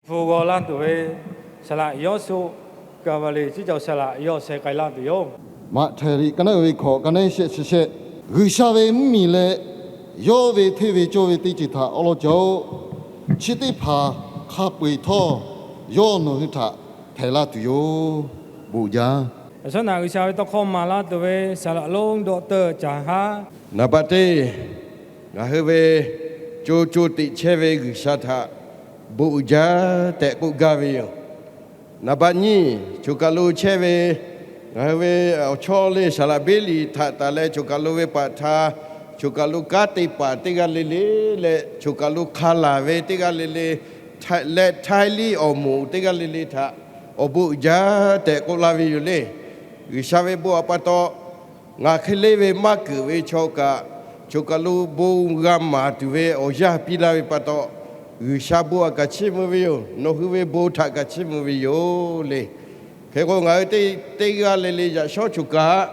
Hpu g'aw laˇ tuˬ ve saˍ laꞈ Yawˇsuˆ, Kaˍvaˍleˍ ciˉ cawˬ saˍ laꞈ yawˇ sheh k'ai laˇ tuˬ yoˬ. Maꞈhtehˍ liꞈ ka naˉ uiˍ ve hkawꞈ, ka naˉ shehˆ chi shehˆ. G'uiˬsha ve mvuhˇmiˬ leh yawˇ ve hteˇ ve cawˇ ve teˇ ceuˬ htaꞈ awˉ lawˉ ca-oˆ. Chi teˇ hpaˍ hk'a peu-eˬ htawˇ yawˇ nawˬ hui htaꞈ htaiˍ laˇ tuˬ yoˬ. Bon jaˇ. Yaꞈ shawˉ naꞈ G'uiˬsha ve tawˇ hkawˇ maˍ laˇ tuˬ ve saˍ laꞈ lonˉ doctor Caˍ Haˉ, naˍ baꞈ teˇ, ngaˬ hui ve co co teꞈ chehˇ ve G'uiˬsha htaꞈ bon uiˍ jaˇ tehꞈ k'oˆ gaˇ ve yoˬ. Naˍ baꞈ nyiˇ, choˬ kaˬ lo chehˇ ve ngaˬ hui ve awˬ chawˇ le saˍ laꞈ Beˉliˍ htaꞈ taˍ leh choˬ kaˬ lo ve paˍ htaˇ, choˬ kaˬ lo kanˉ te paˍ teˇ g'aˇ le le leh choˬ kaˬ lo hk'a laˬ ve teˇ g'aˇ le le leh htaiˇ liˇ awˬ moˍ teˇ g'aˇ le le htaꞈ awˬ bon uiˍ jaˇ tehꞈ k'oˆ laˇ ve yoˬ le. G'uiˬsha ve bon htaꞈ pa taw, ngaˬ hk'e le ve maˇ keunˍ ve chaw kaꞈ, choˬ kaˬ lo bon g'a maˍ tuˬ ve awˬ yanˇ piˇ laˇ ve pa taw, G'uiˬsha bon htaꞈ kaꞈ chiˇ mvuh ve yoˬ. Nawˬ hui ve bon htaꞈ kaꞈ chiˇ mvuh ve yoˬ le. Hk'e k'o, ngaˬ hui teˇ g'aˇ le le yaꞈ shawˉ choˬ kaꞈ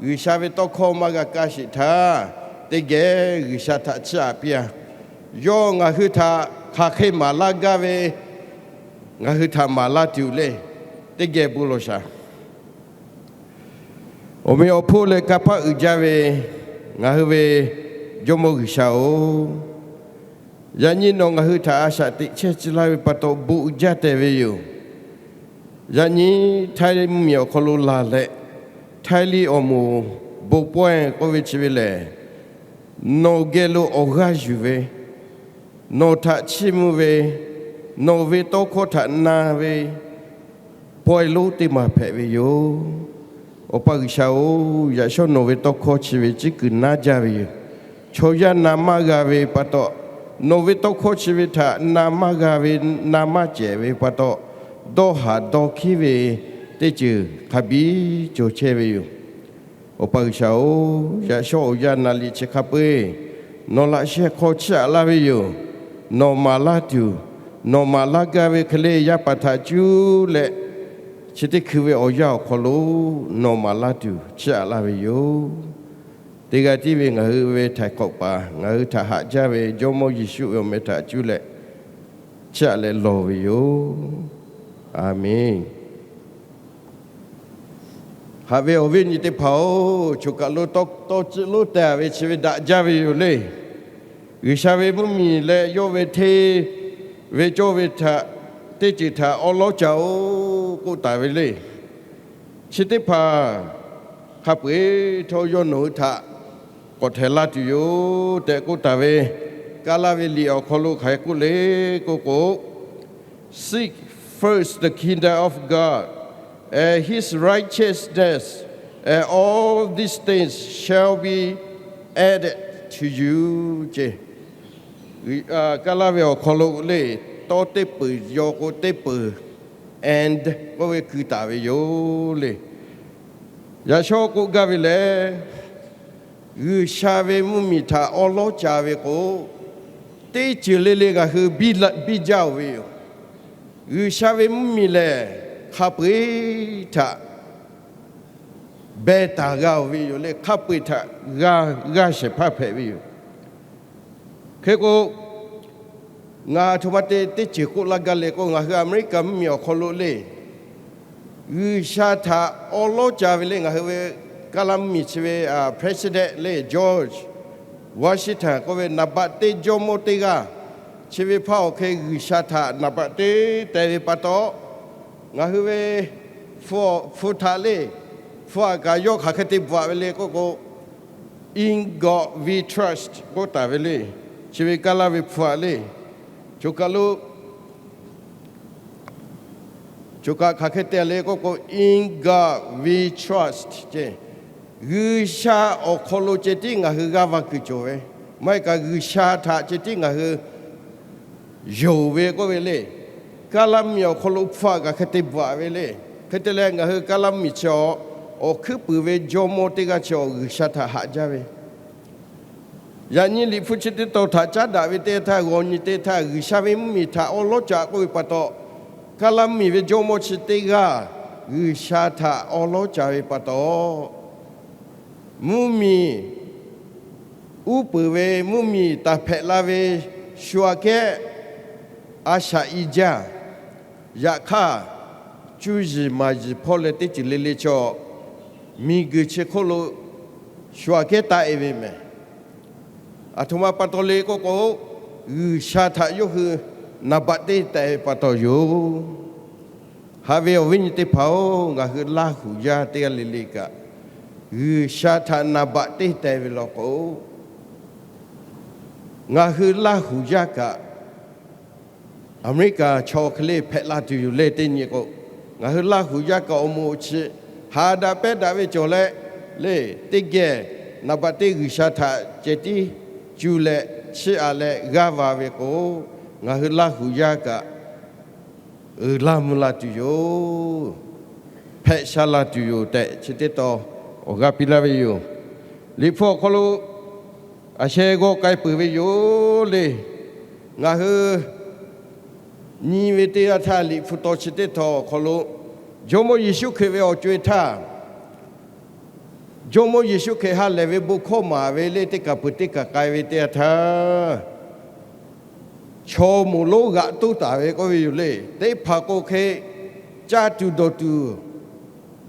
G'uiˬsha ve tawˇ hkawˇ maˇ g'a kaˇ sheˍ htaˇ, teˇ geh G'uiˬsha htaꞈ chiˇ aꞈ piˇ-a. Yawˇ ngaˬ hui htaꞈ hk'aˬ hk'e maˍ laˇ gaˇ ve, ngaˬ hui htaꞈ maˍ laˇ tuˬ le. Teˇ geh bon lawˬ shaˍ. Awˬ meꞈ awˬ hponˇ leh kanˇ paˆ uiˍ jaˇ ve ngaˬ hui ve Jawˇmawˇ G'uiˬsha-oˬ, yaꞈ nyi nawˬ ngaˬ hui htaꞈ a shaꞈ teꞈ chehˇ tcuh laˇ ve pa taw bon uiˍ jaˇ tehꞈ ve yoˬ. Yaꞈ nyi htaiˇ mvuhˇmiˬ awˬ hk'aw lo laˬ leh, htaiˇ liˇ awˬ moˍ bon pawehˇ k'oˆ ve chi ve lehˬ, nawˬ geh lo awˬ g'aˇ yuˬ ve, nawˬ htaꞈ chiˇ mvuh ve, nawˬ ve tawˇ hkawˇ htaꞈ na ve pawehˇ lonˉ teˇ maˬ hpehꞈ ve yoˬ. Awˬ pa G'uiˬsha-oˬ, yaꞈ shawˉ nawˬ ve tawˇ hkawˇ chi ve tcuhˉ kuiˬ naˉ jaˇ ve yoˬ. Chaw yaˇ na maˇ g'a ve pa taw, nawˬ ve tawˇ hkawˇ chi ve htaꞈ na maˇ g'a ve, na maˇ cehˬ ve pa taw, dawˇ haˍ dawˇ hkiˉ ve teˇ ceuˬ hk'a biˇ cawˬ chehˇ ve yoˬ. Awˬ pa G'uiˬsha-oˬ, yaꞈ shawˉ awˬ yanˇ na liꞈ chi hk'a peu-eˬ nawˬ laꞈ sheh hk'aw chiˇ aꞈ laˇ ve yoˬ. Nawˬ maˍ laˇ tuˬ, nawˬ maˍ laˇ gaˇ ve hk'e le yaˇ paˍ htaꞈ cuˇ leh, chi teˇ hkui ve awˬ yanˇ awˬ hk'aw lo nawˬ maˍ laˇ tuˬ chiˇ aꞈ laˇ ve yoˬ. Teˇ g'aˇ tiˉ ve ngaˬ hui ve htaiˍ hk'awꞈ paˍ ngaˬ hui htaꞈ haꞈ jaˇ ve Jawˇmawˇ Yeˍsuˆ ve awˬ meh htaꞈ cuˇ leh chiˇ aꞈ leh lawˬ ve yoˬ. A menˬ. Haꞈ ve awˬ viˉ awˬ nyi teˇ hpaˍ-oˬ, choˬ kaˬ lo tawˇ tawˇ ciˆ lonˉ teh ve chi ve daꞈ jaˇ ve yoˬ le. G'uiˬsha ve mvuhˇmiˬ leh yawˇ ve hteˇ ve cawˇ ve htaꞈ teˇ ceuˬ htaꞈ awˉ lawˉ ca-oˬ k'oˆ taˍ ve le. Chi teˇ hpaˍ hk'a peu-eˬ htawˇ yawˇ nawˬ hui htaꞈ k'awꞈ htaiˍ laˇ tuˬ yoˬ tehꞈ k'oˆ taˍ ve, Kaˇlaˇ ve liꞈ awˬ hk'aw lo hk'aˬ hk'e k'oˆ le k'oˆ k'o, Seek first the kingdom of God and his righteousness, and all these things shall be added to you ce. Kaˇlaˇ ve awˬ hk'aw lo le, tawˇ teˇ peuˬ yaw k'o teˇ peuˬ and k'oˆ ve keu taˍ ve yoˬ le. Yaꞈ shawˉ k'oˆ gaˇ ve lehˬ, G'uiˬsha ve mvuhˇmiˬ htaꞈ awˉ lawˉ ca ve k'o, teˇ ceuˬ le le ngaˬ hui biˇ jaˇ-oˬ ve yoˬ. G'uiˬsha ve mvuhˇmiˬ lehˬ, hk'a peu-eˬ htaꞈ beh taˍ g'a-oˬ ve yoˬ le. Hk'a peu-eˬ htaꞈ g'a, g'a shehˍ hpaˇ hpehꞈ ve yoˬ. Hk'e k'o, ngaˬ aˬ htoꞈ ma te teˇ ceuˬ k'oˆ laˇ gaˇ le k'o, ngaˬ hui Aˍmeˍriˆkaˍ mvuhˇmiˬ awˬ hk'aw lo le, G'uiˬsha htaꞈ awˉ lawˉ ca ve le, ngaˬ hui ve Kaˇlaˇ mvuhˇmiˬ chi ve president le, George Washington k'oˆ ve naˍ baꞈ teˇ jawˇmawˇ teˇ g'aˇ, chi ve hpaˇ awˬ hk'e G'uiˬsha htaꞈ naˍ baꞈ teˇ teh ve pa taw, ngaˬ hui ve hpu htaꞈ le, hpu aꞈ kaꞈ yawˇ hk'aˬ hk'e te bvuhꞈ ve le k'oˆ k'o, In God we trust k'oˆ taˍ ve le. Chi ve Kaˇlaˇ ve hpu aꞈ le, choˬ kaˬ lo choˬ kaꞈ hk'aˬ hk'e te le k'oˆ k'o, In God we trust ce. G'uiˬsha awˬ hk'aw lo ceh tiˉ ngaˬ hui g'aˇ va kuiˬ cawˬ ve, maˇ heˆ kaꞈ G'uiˬsha htaꞈ ceh tiˉ ngaˬ hui yonˍ ve k'oˆ ve le. Kaˇlaˇ mvuhˇmiˬ awˬ hk'aw lo hpu aꞈ kaꞈ hk'e te bvuhꞈ ve le. Hk'e te leh ngaˬ hui Kaˇlaˇ mvuhˇmiˬ chi awˬ hkuiˉ puiˍ ve jawˇmawˇ teˇ g'aˇ chi awˬ G'uiˬsha htaꞈ haꞈ jaˇ ve Yaꞈ nyi Liꞈ hpu chi teˇ tawn htaꞈ caˉ daꞈ ve teˇ htaˇ, g'aw nyi teˇ htaˇ, G'uiˬsha ve mvuhˇmiˬ htaꞈ awˉ lawˉ ca k'oˆ ve pa taw, Kaˇlaˇ mvuhˇmiˬ ve jawˇmawˇ chi teˇ g'aˇ G'uiˬsha htaꞈ awˉ lawˉ ca ve pa taw, mvuhˇmiˬ uˉ peunˍ ve mvuhˇmiˬ taˍ hpehꞈ la ve shu aꞈ kehˉ a shaꞈ i jaˇ. Yaꞈ hk'aˇ, cuˇ yiˍ maˍ yiˍ hpawˇ leh teˇ ceuˬ le le chaw, miˬguiˬ chi hk'oˆ lo shu aꞈ kehˉ taˆ e ve mehˬ. Aˬ htoꞈ ma pa taw le k'oˆ k'o, G'uiˬsha htaꞈ yawˇ hui naˍ baꞈ teˇ teh ve pa taw yoˬ. Haꞈ ve awˬ viˉ nyi teˇ hpaˍ-oˬ, ngaˬ hui Laˇ huˍ yaˇ teˇ g'aˇ le le kaꞈ, G'uiˬsha htaꞈ naˍ baꞈ teˇ teh ve law k'o, ngaˬ hui Laˇ huˍ yaˇ kaꞈ Aˍmeˍriˆkaˍ chaw hk'e le hpehꞈ la tuˬ yoˬ le. Teˇ nyi k'o, ngaˬ hui Laˇ huˍ yaˇ kaꞈ awˬ moˍ chi haˍ daꞈ pehˉ daꞈ ve cawˬ leh, le teˇ geh naˍ baꞈ teˇ G'uiˬsha htaꞈ ceh tiˉ cu leh chiˇ aꞈ leh g'aˇ va ve k'o, ngaˬ hui Laˇ huˍ yaˇ kaꞈ uiˍ la mvuh la tuˬ yoˬ, hpehꞈ sha la tuˬ yoˬ tehꞈ chi teˇ taw awˬ g'aˇ piˇ laˇ ve yoˬ. Liꞈ hpu awˬ hk'aw lo a sheh g'aw k'ai peuˬ ve yoˬ le. Ngaˬ hui nyi ve teˇ yanˇ htaˇ, Liꞈ hpu taw chi teˇ taw awˬ hk'aw lo Jawˇmawˇ Yeˍsuˆ Hkriꞈ ve awˬ co-e htaˇ, Jawˇmawˇ Yeˍsuˆ Hkriꞈ ha lehˬ ve bon hkawˇ maˍ ve le teˇ kaˬ peuˬ teˇ kaˬ k'ai ve teˇ yanˇ htaˇ, chaw moˍ lonˉ g'aꞈ toˉ taˍ ve k'oˆ ve yoˬ le. Teˇ hpaˍ k'o hk'e caˇ tuˬ dawˬ tuˬ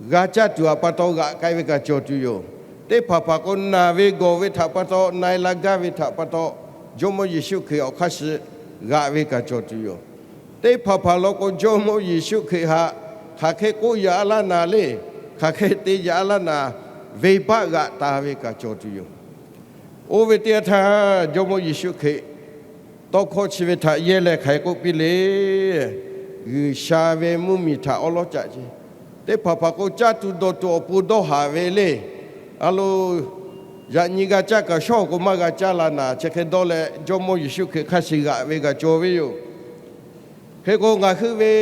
g'a caˇ tuˬ aꞈ pa taw g'aꞈ k'ai ve kaꞈ cawˬ tuˬ yoˬ. Teˇ hpaˍ hpaˍ k'o naˬ ve gawˬ ve htaꞈ pa taw, na e la gaˇ ve htaꞈ pa taw, Jawˇmawˇ Yeˍsuˆ Hkriꞈ awˬ hk'aˇ suh g'aꞈ ve kaꞈ cawˬ tuˬ yoˬ. Teˇ hpaˍ hpaˍ law k'o, Jawˇmawˇ Yeˍsuˆ Hkriꞈ htaꞈ hk'aˬ hk'e k'oˆ yaꞈ laˇ naˍ le, hk'aˬ hk'e te yaꞈ laˇ naˍ, venˇbaˆ g'aꞈ taˍ ve kaꞈ cawˬ tuˬ yoˬ. Oˇ ve teˇ yanˇ htaˇ, Jawˇmawˇ Yeˍsuˆ Hkriꞈ tawˇ hkawˇ chi ve htaꞈ yehˇ leh hk'aˬ hk'e k'oˆ piˇ le. G'uiˬsha ve mvuhˇmiˬ htaꞈ awˉ lawˉ caꞈ ce. Teˇ hpaˍ hpaˍ k'o, caˇ tuˬ dawˬ tuˬ awˬ pon dawˇ haˍ ve le. A lo, yaꞈ nyi g'a caˇ kaꞈ shawˉ k'o maˇ g'a caˇ la naˍ, chi hk'e dawˇ leh Jawˇmawˇ Yeˍsuˆ Hkriꞈ hk'a shuˍ g'aꞈ ve kaꞈ cawˬ ve yoˬ. Hk'e k'o, ngaˬ hui ve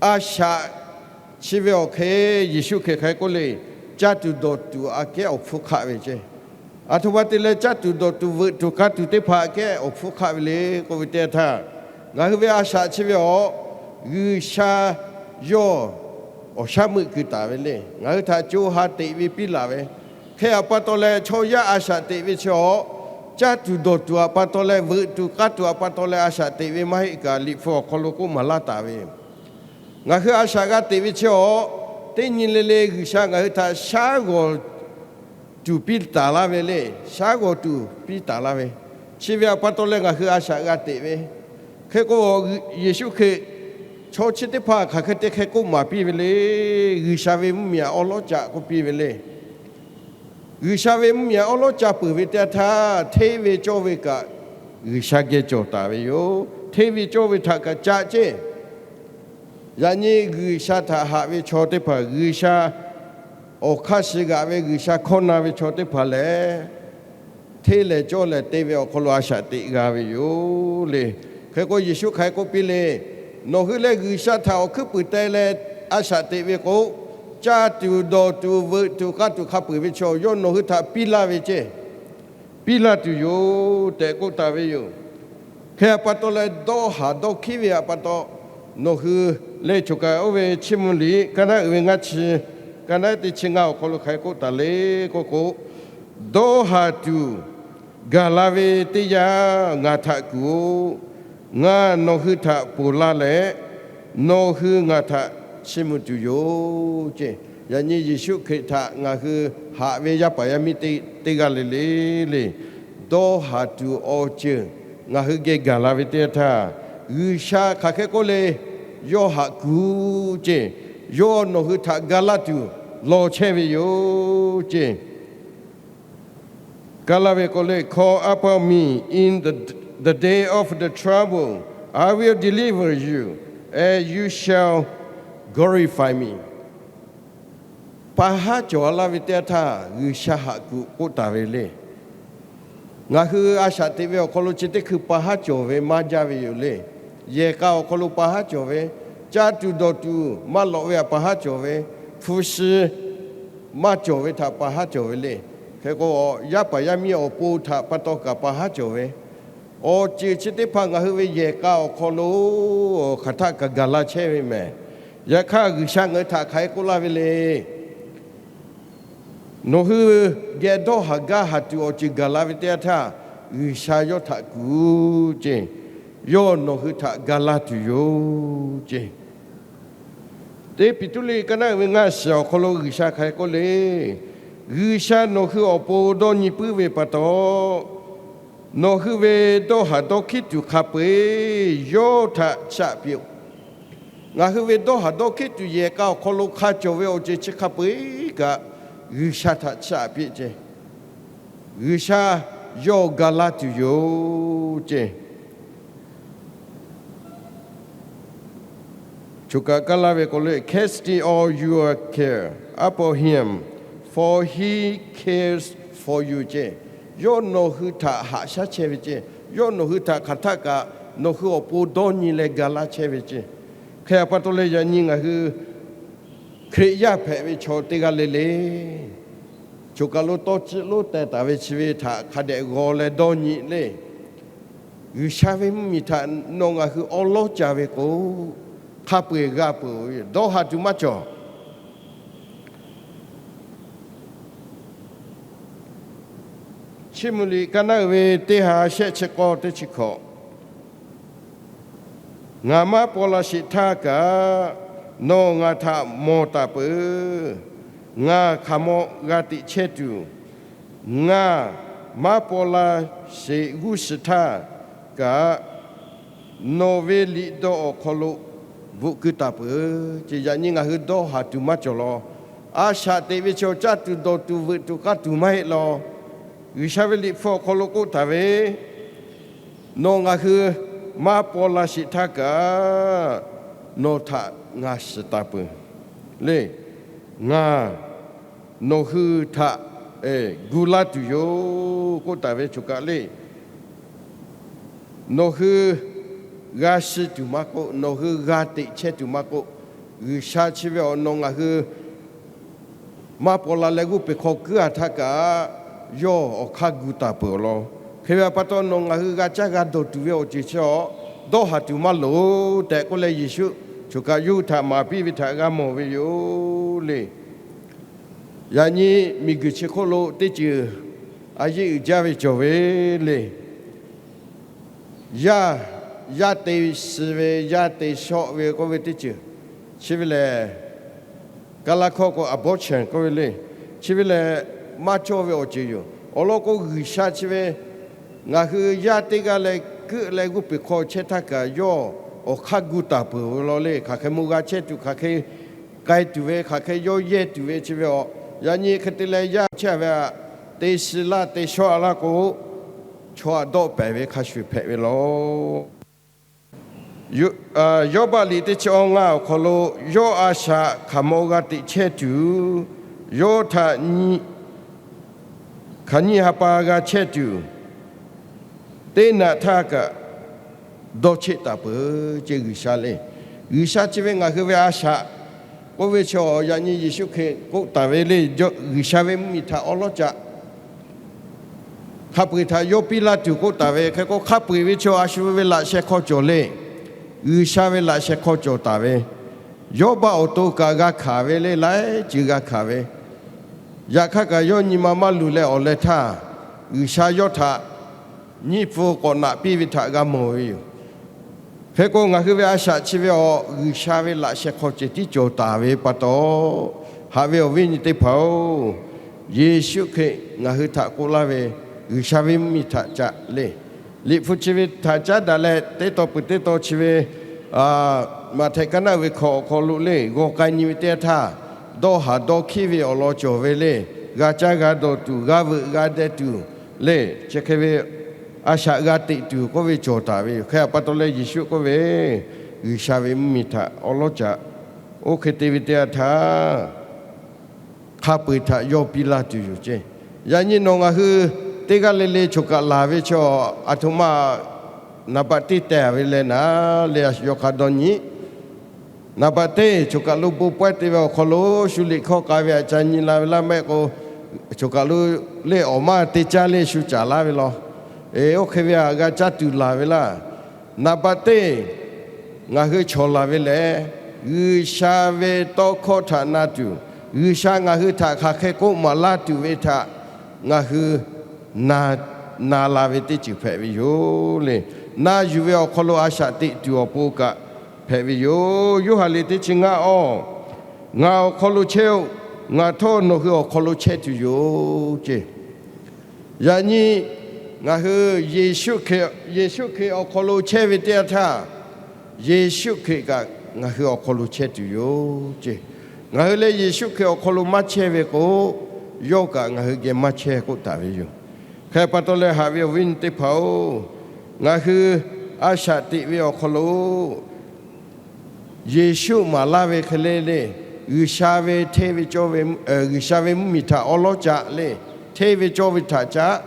a shaꞈ chi ve awˬ hk'e Yeˍsuˆ Hkriꞈ hk'aˬ hk'e k'oˆ le, caˇ tuˬ dawˬ tuˬ aꞈ kehˉ awˬ hpfuhˇ hk'aˆ ve ce. Aˬ htoꞈ ma te leh caˇ tuˬ dawˬ tuˬ veuꞈ tuˬ k'aˇ tuˬ teˇ hpaˍ aꞈ kehˉ awˬ hpfuhˇ hk'aˆ ve le k'oˆ ve teˇ yanˇ htaˇ, ngaˬ hui ve a shaꞈ chi ve awˬ, G'uiˬsha yawˇ awˬ shaˉ meuˆ keu taˍ ve le. Ngaˬ hui htaꞈ co ha teꞈ ve piˇ laˬ ve, hk'e aꞈ pa taw leh chaw yaˇ a shaꞈ teꞈ ve chi awˬ, caˇ tuˬ dawˬ tuˬ aꞈ pa taw leh veuꞈ tuˬ k'aˇ tuˬ aꞈ pa taw leh a shaꞈ teꞈ ve maˇ heˆ kaꞈ, Liꞈ hpu awˬ hk'aw lo k'oˆ maˍ laˇ taˍ ve, ngaˬ hui a shaꞈ g'a teꞈ ve chi awˬ, teˇ nyi le le G'uiˬsha ngaˬ hui htaꞈ shaˉ g'awˬ tuˬ piˇ taˍ laˇ ve le. Shaˉ g'awˬ tuˬ piˇ taˍ laˇ ve, chi ve aꞈ pa taw leh ngaˬ hui a shaꞈ g'a teꞈ ve. Hk'e k'o, Yeˍsuˆ Hkriꞈ chaw chi teˇ hpaˍ hk'aˬ hk'e te hk'e k'oˆ maˍ piˇ ve le. G'uiˬsha ve mvuhˇmiˬ aꞈ awˉ lawˉ caꞈ k'oˆ piˇ ve le. G'uiˬsha ve mvuhˇmiˬ aꞈ awˉ lawˉ caꞈ peuˬ ve teˇ yanˇ htaˇ, hteˇ ve cawˇ ve kaꞈ G'uiˬsha geh cawˬ taˍ ve yoˬ. Hteˇ ve cawˇ ve htaꞈ kaꞈ caꞈ ce. Yaꞈ nyi G'uiˬsha htaꞈ haꞈ ve chaw teˇ hpaˍ, G'uiˬsha awˬ hk'aˇ suh g'aꞈ ve, G'uiˬsha hkawˇ na ve chaw teˇ hpaˍ lehˬ, hteˇ lehˬ cawˇ lehˬ te ve awˬ hk'aw lo a shaꞈ teꞈ g'a ve yoˬ le. Hk'e k'o, Yeˍsuˆ hk'aˬ hk'e k'oˆ piˇ le. Nawˬ hui lehˬ G'uiˬsha htaꞈ awˬ hkuiˉ puiˍ teh leh a shaꞈ teꞈ ve k'o, caˇ tuˬ dawˬ tuˬ veuꞈ tuˬ k'aˇ tuˬ hk'a peuˬ ve chaw yawˇ nawˬ hui htaꞈ piˇ laˇ ve ce. Piˇ laˇ tuˬ yoˬ tehꞈ k'oˆ taˍ ve yoˬ. Hk'e aꞈ pa taw leh dawˇ haˍ dawˇ hkiˉ ve aꞈ pa taw, nawˬ hui lehˬ choˬ kaꞈ oˇ ve chiˇ mvuh liꞈ kaˇ naˉ uiˍ ve ngaˇ chi, kaˇ naˉ teˇ chi ngaˇ awˬ hk'aw lo hk'aˬ hk'e k'oˆ taˍ le k'oˆ k'o, dawˇ haˍ tuˬ gaˬ la ve teˇ yanˇ ngaˬ htaꞈ kuˬ-oˬ. Ngaˬ nawˬ hui htaꞈ ponˬ laˇ leh, nawˬ hui ngaˬ htaꞈ chiˇ mvuh tuˬ yoˬ ce. Yaꞈ nyi Yeˍsuˆ Hkriꞈ htaꞈ ngaˬ hui haꞈ ve yaˇ paˍ yaˇ miˇ teˇ g'aˇ le le le, dawˇ haˍ tuˬ awˬ ceuˬ ngaˬ hui geh gaˬ la ve teˇ yanˇ htaˇ, G'uiˬsha hk'aˬ hk'e k'oˆ le, yawˇ haꞈ kuˬ ce. Yawˇ nawˬ hui htaꞈ ga laˇ tuˬ lawˬ chehˇ ve yoˬ ce. Kaˇ laˇ ve k'o le, Call upon me in the, the day of the trouble, I will deliver you, and you shall glorify me. Pa haˉ cawˬ laˇ ve teˇ yanˇ htaˇ G'uiˬsha haꞈ kuˬ k'oˆ taˍ ve le. Ngaˬ hui a shaꞈ teꞈ ve awˬ hk'aw lo chi teˇ hkui pa haˉ cawˬ ve maˇ jaˇ ve yoˬ le. Yehˬ k'a awˬ hk'aw lo pa haˉ cawˬ ve, caˇ tuˬ dawˬ tuˬ maˇ lawꞈ ve htaꞈ pa haˉ cawˬ ve, hpu shi maˇ cawˬ ve htaꞈ pa haˉ cawˬ ve le. Hk'e k'o, yaˇ paˍ yaˇ miˇ awˬ pon htaꞈ pa taw kaꞈ pa haˉ cawˬ ve, awˬ ceuˬ chi teˇ hpaˍ ngaˬ hui ve yehˬ k'a awˬ hk'aw lo hk'aˬ htaˆ kaꞈ gaˬ la chehˇ ve mehˬ. Yaꞈ hk'aˇ, G'uiˬsha ngaˬ hui htaꞈ hk'aˬ hk'e k'oˆ laˇ ve le. Nawˬ hui geh dawˇ haˍ gaˇ haˍ tuˬ awˬ ceuˬ gaˬ la ve teˇ yanˇ htaˇ, G'uiˬsha yawˇ htaꞈ kuˬ ce. yawˇ nawˬ hui htaꞈ ga laˇ tuˬ yoˬ ceˇ. Teˇ Peˍtruˆ liꞈ ka naˆ uiˍ ve ngaˇ shiˍ awˬ hk'aw lo G'uiˬsha hk'aˬ hk'e k'oˆ le. G'uiˬsha nawˬ hui awˬ pon dawˇ nyi puiˉ ve pa taw, nawˬ hui ve dawˇ haˍ dawˇ hkiˉ tuˬ hk'a peu-eˬ yawˇ htaꞈ chiˇ aꞈ piˇ-oˆ. Ngaˬ hui ve dawˇ haˍ dawˇ hkiˉ tuˬ yehˬ k'a awˬ hk'aw lo hk'a cawˬ ve awˬ ceuˬ chi hk'a peu-eˬ kaꞈ, G'uiˬsha htaꞈ chiˇ aꞈ piˇ ceˇ. G'uiˬsha yawˇ ga laˇ tuˬ yoˬ ceˇ. Choˬ kaꞈ kaˇ laˇ ve k'o le, casting all your care upon him, for he cares for you ceˇ. Yawˇ nawˬ hui htaꞈ haꞈ shaˉ chehˇ ve ceˇ. Yawˇ nawˬ hui htaꞈ hk'aˬ htaˆ kaꞈ nawˬ hui awˬ pon dawˇ nyi leh ga laˇ chehˇ ve ceˇ. Hk'e a pa taw leh yaꞈ nyi ngaˬ hui Hkriꞈ yaˇ hpehꞈ ve chaw teˇ g'aˇ le le, choˬ kaꞈ lo tawˇ ciˆ lonˉ teh taˍ ve chi ve htaꞈ hk'a dehꞈ g'aw leh dawˇ nyi le. G'uiˬsha ve mvuhˇmiˬ htaꞈ nawˬ ngaˬ hui awˉ lawˉ ca ve k'o, hk'a peu-eˬ g'a peuˬ ve dawˇ haˍ tuˬ maˇ cawˬ. Chiˇ mvuh liꞈ ka naˆ uiˍ ve teˇ ha shehˆ chi k'awˇ teˇ chi hkawꞈ. Ngaˬ maˇ paw la sheˍ htaˇ kaꞈ, nawˬ ngaˬ htaꞈ mawˬ taˍ peuˬ. Ngaˬ hk'aˬ maw g'a teꞈ chehˇ tuˬ, ngaˬ maˇ paw la sheˍ g'uˇ suhˍ htaˇ kaꞈ, nawˬ ve liꞈ dawˇ awˬ hk'aw lo bvuhꞈ keu taˍ peuˬ ceˇ. Yaꞈ nyi ngaˬ hui dawˇ haˍ tuˬ maˇ cawˬ law. A shaꞈ teꞈ ve chaw caˇ tuˬ dawˬ tuˬ veuꞈ tuˬ k'aˇ tuˬ maˇ heˆ law. G'uiˬsha ve liꞈ hpu awˬ hk'aw lo k'oˆ taˍ ve, nawˬ ngaˬ hui maˇ paw la sheˍ htaˇ kaꞈ, nawˬ htaꞈ ngaˬ shiˍ taˍ peuˬ le. Ngaˬ nawˬ hui htaꞈ gu laˇ tuˬ yoˬ k'oˆ taˍ ve choˬ kaꞈ le. Nawˬ hui g'a shiˍ tuˬ maˇ k'oˆ, nawˬ hui g'a teꞈ chehˇ tuˬ maˇ k'oˆ, G'uiˬsha chi ve awˬ nawˬ ngaˬ hui maˇ paw la leh g'uˇ peˬ hk'aw kuiˉ a htaˇ kaꞈ, yawˇ awˬ hk'aˇ gu taˍ peuˬ awˬ lawn. Hk'e ve pa taw, nawˬ ngaˬ hui g'a caˇ g'a dawˬ tuˬ ve awˬ ceuˬ chi awˬ dawˇ haˍ tuˬ maˇ loˍ tehꞈ k'oˆ leh, Yeˍsuˆ choˬ kaꞈ yawˇ hui htaꞈ maˍ piˇ ve htaꞈ g'a mawˬ ve yoˬ le. Yaꞈ nyi miˬguiˬ chi hk'oˆ lo teˇ ceuˬ a yeˇ uiˍ jaˇ ve cawˬ ve le. Yaˇ, yaˇ te suh ve, yaˇ te shawˆ ve k'oˆ ve teˇ ceuˬ, chi ve lehˬ, Kaˇlaˇ hkawˇ k'o abortion k'oˆ ve le. Chi ve lehˬ, maˇ cawˇ ve awˬ ceuˬ yoˬ. Awˬ lawn k'o, G'uiˬsha chi ve ngaˬ hui yaˇ teˇ g'aˇ leh keuˆ leh g'uˇ peˬ hk'aw chehˇ htaˇ kaꞈ yawˇ awˬ hk'aˇ gu taˍ peuˬ ve law le. Hk'aˬ hk'e maˇ g'a chehˇ tuˬ, hk'aˬ hk'e k'ai tuˬ ve, hk'aˬ hk'e yawˇ yehˇ tuˬ ve chi ve awˬ, yaꞈ nyi hk'e te leh yaˇ chehˇ ve aꞈ, te suh laˇ te shawˆ laˇ k'o, chaw aꞈ dawˆ pehˍ ve hk'a shuˍ hpehꞈ ve law. Yawˇbaˆ liꞈ teˇ chi awˇ ngaˇ awˬ hk'aw lo, yawˇ a shaꞈ hk'aˬ maw g'a teꞈ chehˇ tuˬ, yawˇ htaꞈ hk'aˬ nyiˇ ha pa g'a chehˇ tuˬ, teˇ naꞈ htaˇ kaꞈ dawˇ cheˆ taˍ peuˬ ceˇ G'uiˬsha le. G'uiˬsha chi ve ngaˬ hui ve a shaꞈ k'oˆ ve chaw, yaꞈ nyi Yeˍsuˆ Hkriꞈ k'oˆ taˍ ve le, G'uiˬsha ve mvuhˇmiˬ htaꞈ awˉ lawˉ caꞈ hk'a peu-eˬ htaꞈ yawˇ piˇ laˇ tuˬ k'oˆ taˍ ve. Hk'e k'o, hk'a peu-eˬ ve chaw a shu ve laꞈ sheh hk'aw cawˬ le. G'uiˬsha ve laꞈ sheh hk'aw cawˬ taˍ ve, Yawˇbaˆ awˬ to kaꞈ g'a hkanˍ ve le, laiˉ ceuˬ g'a hkanˍ ve. Yaꞈ hk'aˇ kaꞈ yawˇ nyi ma maˇ luˬ leh awˬ leh htaˇ, G'uiˬsha yawˇ htaꞈ nyiˇ pfuhˇ k'awꞈ naꞈ piˇ ve htaꞈ g'a mawˬ ve yoˬ. Hk'e k'o, ngaˬ hui ve a shaꞈ chi ve awˬ G'uiˬsha ve laꞈ sheh hk'aw ceh tiˉ cawˬ taˍ ve pa taw, haꞈ ve awˬ viˉ nyi teˇ hpaˍ-oˬ, Yeˍsuˆ Hkriꞈ ngaˬ hui htaꞈ k'oˆ laˇ ve, G'uiˬsha ve mvuhˇmiˬ htaꞈ caꞈ le. Liꞈ hpu chi ve htaꞈ caˉ daꞈ leh, teˇ taw peuˬ teˇ taw chi ve Maꞈhtehˍ ka naˆ ve hkawꞈ awˬ hk'aw lo le, g'aw k'ai nyi ve teˇ yanˇ htaˇ, dawˇ haˍ dawˇ hkiˉ ve awˬ lawn cawˬ ve le. G'a caˇ g'a dawˬ tuˬ, g'a veuꞈ g'a deh tuˬ le, chi hk'e ve a shaꞈ g'a teꞈ tuˬ k'oˆ ve cawˬ taˍ ve yoˬ. Hk'e a pa taw leh Yeˍsuˆ k'oˆ ve, G'uiˬsha ve mvuhˇmiˬ htaꞈ awˉ lawˉ caꞈ. Oˇ hk'e te ve teˇ yanˇ htaˇ, hk'a peu-eˬ htaꞈ yawˇ piˇ laˇ tuˬ yoˬ ceˇ. Yaꞈ nyi nawˬ ngaˬ hui teˇ g'aˇ le le choˬ kaꞈ laˬ ve chaw, aˬ htoꞈ ma naˍ baꞈ teˇ teh ve leh naˍ le, yawˇ hk'a dawˇ nyi. Naˍ baꞈ teˇ, choˬ kaꞈ lo bon pawehˇ te ve awˬ hk'aw lo shu liꞈ hkawˇ k'ai ve aꞈ ca nyi la ve laˇ mehˆ k'o, choˬ kaꞈ lo le awˬ maˇ te caˇ le shu caˍ laˇ ve law. Eˬ, oˇ hk'e ve aꞈ g'a caˇ tuˬ laˬ ve laˇ. Naˍ baꞈ teˇ, ngaˬ hui chaw laˬ ve lehˬ, G'uiˬsha ve tawˇ hkawˇ htaꞈ na tuˬ, G'uiˬsha ngaˬ hui htaꞈ hk'aˬ hk'e k'oˆ maˍ laˇ tuˬ ve htaꞈ ngaˬ hui na la ve teˇ ceuˬ hpehꞈ ve yoˬ le. na yuˬ ve awˬ hk'aw lo a shaꞈ teꞈ tuˬ awˬ pon kaꞈ hpehꞈ ve yoˬ. Yoˇhanˬ liꞈ teˇ chi ngaˇ awˬ, Ngaˬ awˬ hk'aw lo chehˇ-oˆ, ngaˬ htawˇ nawˬ hui awˬ hk'aw lo chehˇ tuˬ yoˬ ce. Yaꞈ nyi ngaˬ hui Yeˍsuˆ Hkriꞈ, Yeˍsuˆ Hkriꞈ awˬ hk'aw lo chehˇ ve teˇ yanˇ htaˇ, Yeˍsuˆ Hkriꞈ kaꞈ ngaˬ hui awˬ hk'aw lo chehˇ tuˬ yoˬ ce. Ngaˬ hui leh Yeˍsuˆ Hkriꞈ awˬ hk'aw lo maˇ chehˇ ve k'o, yawˇ kaꞈ ngaˬ hui geh maˇ chehˇ k'oˆ taˍ ve yoˬ. Hk'e pa taw leh haꞈ ve awˬ viˉ awˬ nyi teˇ hpaˍ-oˬ, ngaˬ hui a shaꞈ teꞈ ve awˬ hk'aw lo Yeˍsuˆ maˍ laˇ ve hk'e le le, G'uiˬsha ve hteˇ ve cawˇ ve, G'uiˬsha ve mvuhˇmiˬ htaꞈ awˉ lawˉ caꞈ le, hteˇ ve cawˇ ve htaꞈ caꞈ,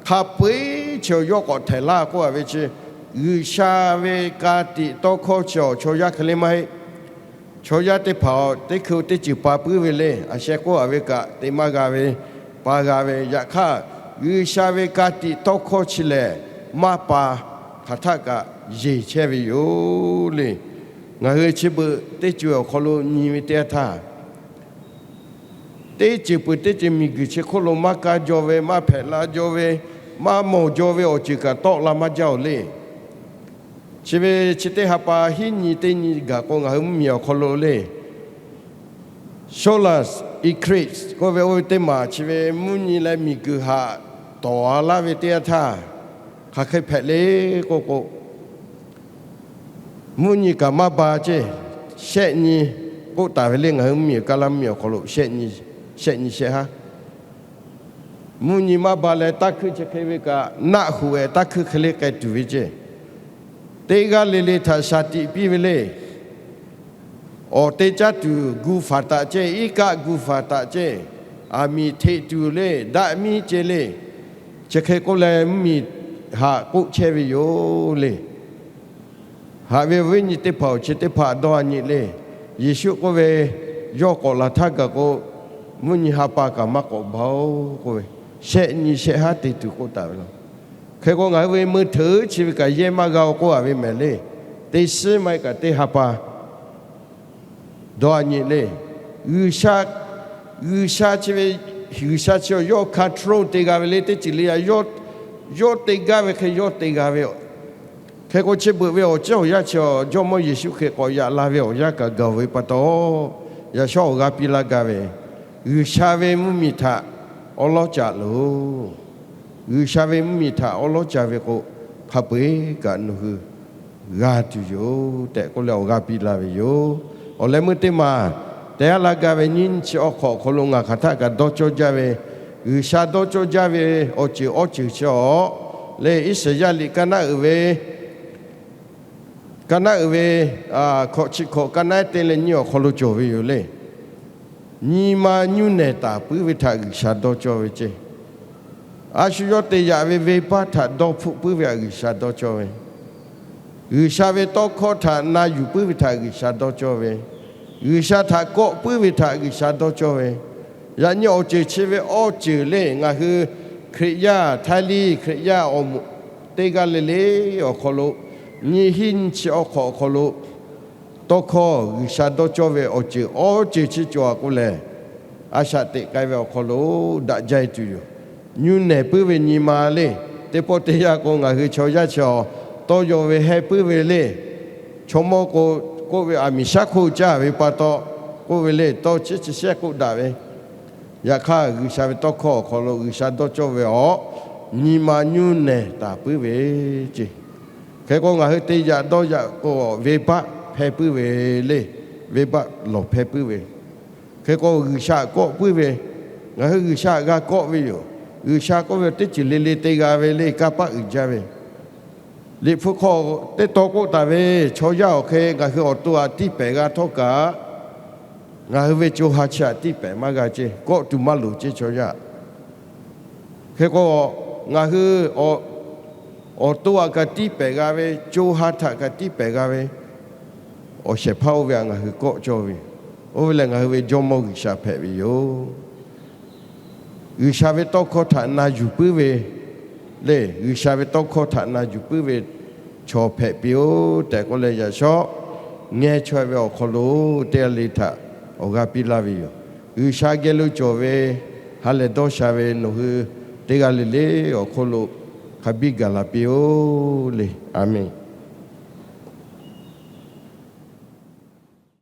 hk'a peu-eˬ chi awˬ yawˇ k'awꞈ htehˍ laˇ k'oˆ a ve chi, G'uiˬsha ve ka tiꞈ tawˇ hkawˇ chi awˬ chaw yaˇ hk'e le maˇ heˆ. Chaw yaˇ teˇ hpaˍ teˇ hkui teˇ ceuˬ pa puiˉ ve le, a sheh k'oˆ a ve kaꞈ te maˇ g'a ve, pa g'a ve. Yaꞈ hk'aˇ, G'uiˬsha ve ka tiꞈ tawˇ hkawˇ chi lehˬ, maˇ pa hk'aˬ htaˆ kaꞈ yeˬ chehˇ ve yoˬ le. Ngaˬ hui chi beuꞈ teˇ ceuˬ awˬ hk'aw lo nyi ve teˇ yanˇ htaˇ, teˇ ceuˬ peuˬ teˇ ceuˬ miˬguiˬ chi hk'oˆ lo maˇ kaˇ jaw ve, maˇ hpehꞈ la jaw ve, maˇ mawˬ jaw ve awˬ ceuˬ kaꞈ tawˆ la maˇ jaˇ-oˬ le. Chi ve chi teˇ ha pa hiˉ nyi teˇ nyi gaˬ k'o, ngaˬ hui mvuhˇmiˬ awˬ hk'aw lo le, solar eclipse k'oˆ ve oˇ ve teˇ maˬ chi ve mvuhˇ nyi leh miˬguiˬ haꞈ tawˍ a laˇ ve teˇ yanˇ htaˇ, hk'aˬ hk'e hpehꞈ le k'oˆ k'o, mvuhˇ nyi kaꞈ maˇ ba ceˇ, shehˆ nyi k'oˆ taˍ ve le. Ngaˬ hui mvuhˇmiˬ Kaˇlaˇ mvuhˇmiˬ awˬ hk'aw lo shehˆ nyi, shehˆ nyi shehˆ haˉ. Mvuhˇ nyi maˇ ba leh, taˇ hkuiˇ chi hk'e ve kaꞈ naˆ hoꞈ-ehˍ taˇ hkuiˇ hk'e le k'ai tuˬ ve ceˇ. Teˇ g'aˇ le le htaꞈ shaˍ tiꞈ piˇ ve le. Awˬ te caˇ tuˬ gu faˍ taꞈ ceˇ, iˉ kaˆ gu faˍ taꞈ ceˇ, aˬ miˍ hteꞈ tuˬ le, daꞈ miˉ ce le. Chi hk'e k'oˆ leh mvuhˇmiˬ haꞈ k'oˆ chehˇ ve yoˬ le. Haꞈ ve awˬ viˉ nyi teˇ hpaˍ-oˬ, chi teˇ hpaˍ dawˇ a nyi le. Yeˍsuˆ k'oˆ ve, yawˇ k'awꞈ laˬ htaˇ gaˬ k'o, mvuhˇ nyi ha pa kaꞈ maˇ k'awꞈ ba-oˬ k'oˆ ve, shehˆ nyi shehˆ haˉ te tuˬ k'oˆ taˍ ve law. Hk'e k'o, ngaˬ hui ve meuˇ hteuꞈ chi ve kaꞈ yehˇ maˇ g'a-oˬ k'oˆ a ve mehˍ le. Teˇ shiˉ maˇ heˆ kaꞈ teˇ ha pa dawˇ a nyi le. G'uiˬsha, G'uiˬsha chi ve, G'uiˬsha chi awˬ yawˇ control te g'a ve le, teˇ ceuˬ le a, yawˇ te gaˇ ve hk'e yawˇ te g'a ve. Hk'e k'o, chi beuꞈ ve awˬ ciˉ awˬ yanˇ chi awˬ Jawˇmawˇ Yeˍsuˆ Hkriꞈ k'awꞈ yaꞈ la ve awˬ yanˇ kaꞈ gaˬ ve pa taw, yaꞈ shawˉ awˬ g'a piˇ laˇ gaˇ ve, G'uiˬsha ve mvuhˇmiˬ htaꞈ awˉ lawˉ caꞈ loˬ. G'uiˬsha ve mvuhˇmiˬ htaꞈ awˉ lawˉ caꞈ ve k'o, hk'a peu-eˬ kaꞈ nawˬ hui g'a tuˬ yoˬ tehꞈ k'oˆ leh awˬ g'a piˇ laˇ ve yoˬ. Awˬ leh meuˇ teˇ maˬ te a laˇ gaˇ ve nyiˇ chi awˬ hk'awꞈ awˬ hk'aw lo ngaˬ hk'aˬ htaˆ kaꞈ dawˇ cawˇ jaˇ ve, G'uiˬsha dawˇ cawˇ jaˇ ve awˬ ceuˬ awˬ ceuˬ chi awˬ lehˬ, Iˉsaˍyaˆ liꞈ ka naˉ uiˍ ve, ka naˉ uiˍ ve hkawꞈ chi hkawꞈ ka naˉ te leh nyiˇ awˬ hk'aw lo cawˬ ve yoˬ le. Nyi ma nyuˇ nehˬ taˍ puiˉ ve htaꞈ G'uiˬsha dawˇ cawˇ ve ceˇ. A shu yawˇ te yaꞈ ve venˇbaˆ htaꞈ dawˇ hpfuhˆ puiˉ ve htaꞈ G'uiˬsha dawˇ cawˇ ve, G'uiˬsha ve tawˇ hkawˇ htaꞈ na yuˬ puiˉ ve htaꞈ G'uiˬsha dawˇ cawˇ ve, G'uiˬsha htaꞈ kawˆ puiˉ ve htaꞈ G'uiˬsha dawˇ cawˇ ve, yaꞈ nyi awˬ ceuˬ chi ve awˬ ceuˬ le. Ngaˬ hui Hkriꞈ yaˇ, Htaiˇ liˇ Hkriꞈ yaˇ awˬ moˍ teˇ g'aˇ le le awˬ hk'aw lo, nyiˇ hinˉ nyiˇ chi awˬ hk'awꞈ awˬ hk'aw lo tawˇ hkawˇ G'uiˬsha dawˇ cawˇ ve awˬ ceuˬ awˬ ceuˬ chi cawˬ a k'oˆ lehˬ, a shaꞈ teꞈ k'ai ve awˬ hk'aw lo daꞈ jaˇ e tuˬ yoˬ. Nyuˇ nehˬ puiˉ ve nyi ma le. Teˇ pawˆ teˇ yanˇ k'o, ngaˬ hui chaw yaˇ chi awˬ tawˇ yaw ve heh puiˉ ve le. Chaw mawˇ k'o, k'oˆ ve aˬ miˍ shaˉ hkoˆ caˇ ve pa taw, k'oˆ ve le, tawˇ chi chi shehˆ k'oˆ daꞈ ve. Yaꞈ hk'aˇ, G'uiˬsha ve tawˇ hkawˇ awˬ hk'aw lo G'uiˬsha dawˇ cawˇ ve awˬ nyi ma nyuˇ nehˬ taˍ puiˉ ve ceˇ. Hk'e k'o, ngaˬ hui te yaꞈ dawˇ yaꞈ k'o, venˇbaˆ hpehˇ puiˉ ve le. Venˇbaˆ lawˬ hpehˇ puiˉ ve. Hk'e k'o, G'uiˬsha kawˆ puiˉ ve, ngaˬ hui G'uiˬsha g'a kawˆ ve yoˬ. G'uiˬsha k'oˆ ve, teˇ ceuˬ le le te g'a ve le, kanˇ paˆ uiˍ jaˇ ve. Liꞈ hpu hk'aw teˇ taw k'oˆ taˍ ve, chaw yaˇ awˬ hk'e ngaˬ hui awˬ to aꞈ tiˇ pehˍ g'a htawˇ kaꞈ, ngaˬ hui ve co ha chi aꞈ tiˇ pehˍ maˇ g'a ceˇ, kawˆ tuˬ maˇ loˍ ceˇ chaw yaˇ. Hk'e k'o, ngaˬ hui awˬ to aꞈ kaꞈ tiˇ pehˍ g'a ve, co ha htaꞈ kaꞈ tiˇ pehˍ g'a ve, awˬ shehˍ hpaˇ oˇ ve aꞈ ngaˬ hui kawˆ cawˇ ve, oˇ ve lehˬ ngaˬ hui ve Jawˇmawˇ G'uiˬsha hpehꞈ ve yoˬ. G'uiˬsha ve tawˇ hkawˇ htaꞈ na yuˬ puiˉ ve le, G'uiˬsha ve tawˇ hkawˇ htaꞈ na yuˬ puiˉ ve chaw hpehꞈ piˇ-oˆ tehꞈ k'oˆ leh, yaꞈ shawˉ ngeh chaweh ve awˬ hk'aw lo teˇ g'aˇ le htaꞈ awˬ g'aˇ piˇ laˇ ve yoˬ. G'uiˬsha geh lo cawˬ ve ha lehˬ dawˇ sha ve nawˬ hui teˇ g'aˇ le le awˬ hk'oˆ lo hk'a biˇ gaˬ la piˇ-oˬ le. A menˬ.